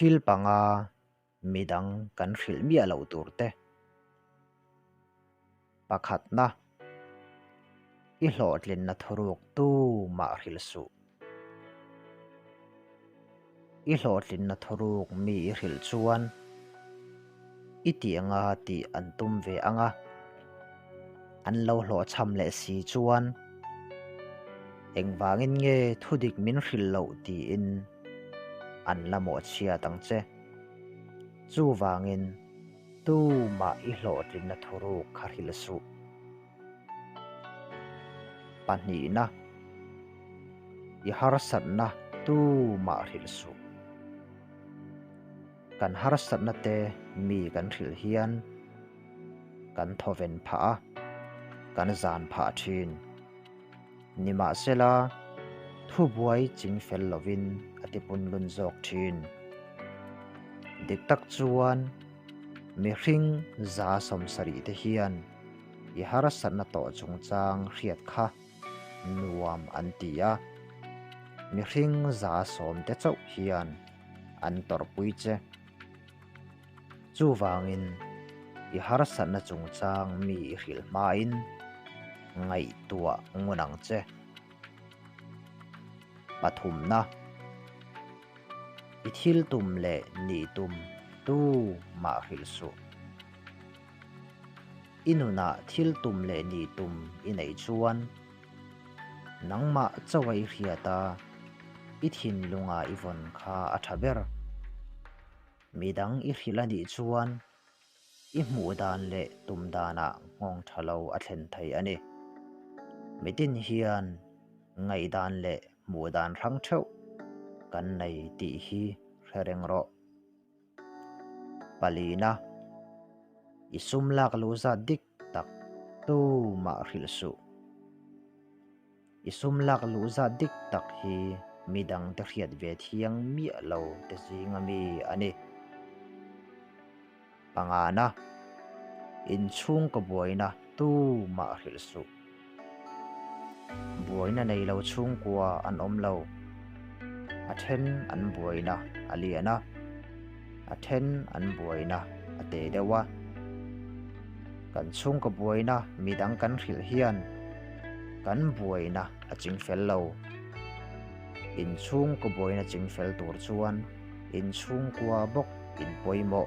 Thil panga midang kan hrilh miah loh tur te. Pakhatna, I hlawhtlinna thuruk tu mah hrilh suh. I hlawhtlinna thuruk mi i hrilh chuan i tih anga tih an tum ve ang a, an lo hlawhchham leh si chuan engvangin nge thudik min hrilh loh tiin an la mawhchhiat ang che. Chuvangin tumah i hlawhtlinna thuruk kha hrilh suh. Pahnihna, I harsatna tumah hrilh suh. Kan harsatna te mi kan hrilh hian kan thawven phah a, kan zan phah thin. Nimahsela, thubuai ching fel lovin a tipunlun zawk thin. Dik tak chuan mihring 70% te hian i harsatna tawh chungchang hriat kha nuam an ti a, mihring 10% te chauh hian an tawrhpui che. Chuvangin, i harsatna chungchang mi i hrilh hmain ngaihtuah ngun ang che. Pathumna, I thil tum leh nih tum tu mah hrilh suh. I nunah thil tum leh nih tum i neih chuan nangmah chauha i hriat a, i thinlunga i vawn kha a tha ber. Midang i hrilh a nih chuan i hmuh dan leh tum danah nghawng tha lo a thlen thei a ni. Mitin hian ngaihdan leh hmuh dan hrang theuh kan nei tih hi hre reng rawh. Palina, I sum lak luh zat dik tak tumah hrilh suh. I sum lak luh zat dik tak hi midang te hriat ve thiang miah lo te zinga mi a ni. Pangana, Inchhungkaw buaina tumah hrilh suh. Buaina nei lo chhungkua an awm lo. A then an buaina a lian a, a then an buaina a te deuh a. Kan chhungkaw buaina midang kan hrilh hian kan buaina a chingfel lo. Inchhungkaw buaina chingfel tur chuan inchhungkua bawk in pawimawh.